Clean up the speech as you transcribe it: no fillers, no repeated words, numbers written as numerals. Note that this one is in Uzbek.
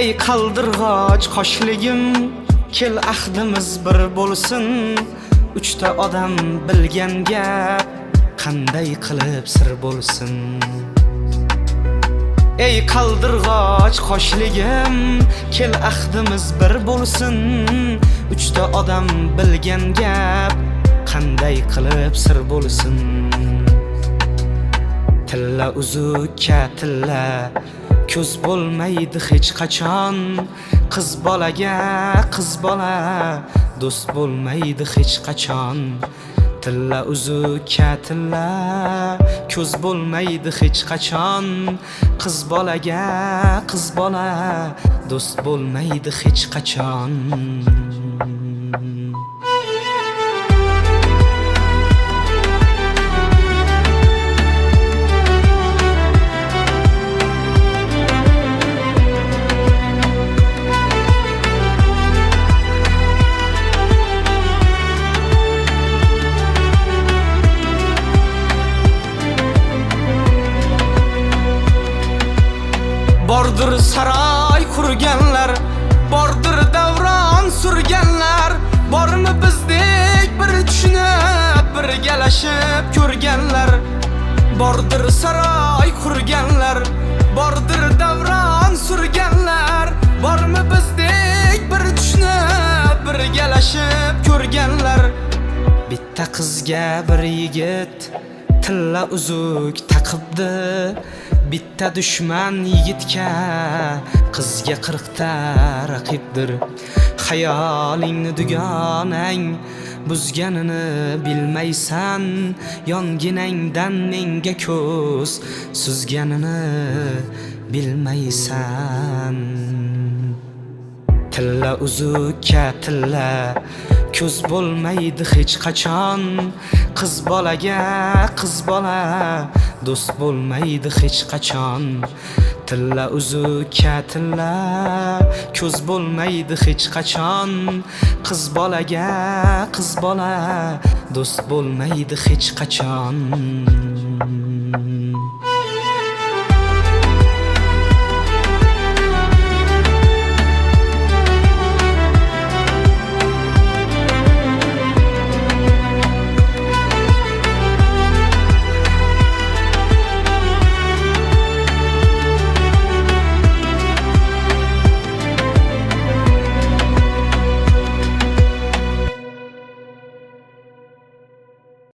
Ey qaldirg'och qoshligim, kel ahdimiz bir bo'lsin. Uchta odam bilgan gap qanday qilib sir bo'lsin. Ey qaldirg'och qoshligim, kel ahdimiz bir bo'lsin. Uchta odam bilgan gap qanday qilib sir bo'lsin. Tilla uzukka tilla ko'z bo'lmaydi hech qachon. Qiz bolaga qiz bola do'st bo'lmaydi hech qachon. Tilla uzukka tilla ko'z bo'lmaydi hech qachon. Qiz bolaga qiz bola do'st bo'lmaydi hech qachon. Bordir saroy qurganlar, bordir davron surganlar. Bormi bizdek bir tushunib, birgalashib ko'rganlar. Bordir saroy qurganlar, bordir davron surganlar. Bormi bizdek bir tushunib, birgalashib ko'rganlar. Bitta qizga bir yigit tilla uzuk taqibdi. Bitta dushman yigitga qizga 40 ta raqibdir. Xayolingni dugonang buzganini bilmaysan. Yonginangdan menga ko'z suzganini bilmaysan. Tilla uzukka tilla ko'z bo'lmaydi hech qachon. Qiz bolaga qiz bola do'st bo'lmaydi hech qachon. Tilla uzukka tilla ko'z bo'lmaydi hech qachon. Qiz bolaga qiz bola do'st bo'lmaydi hech qachon.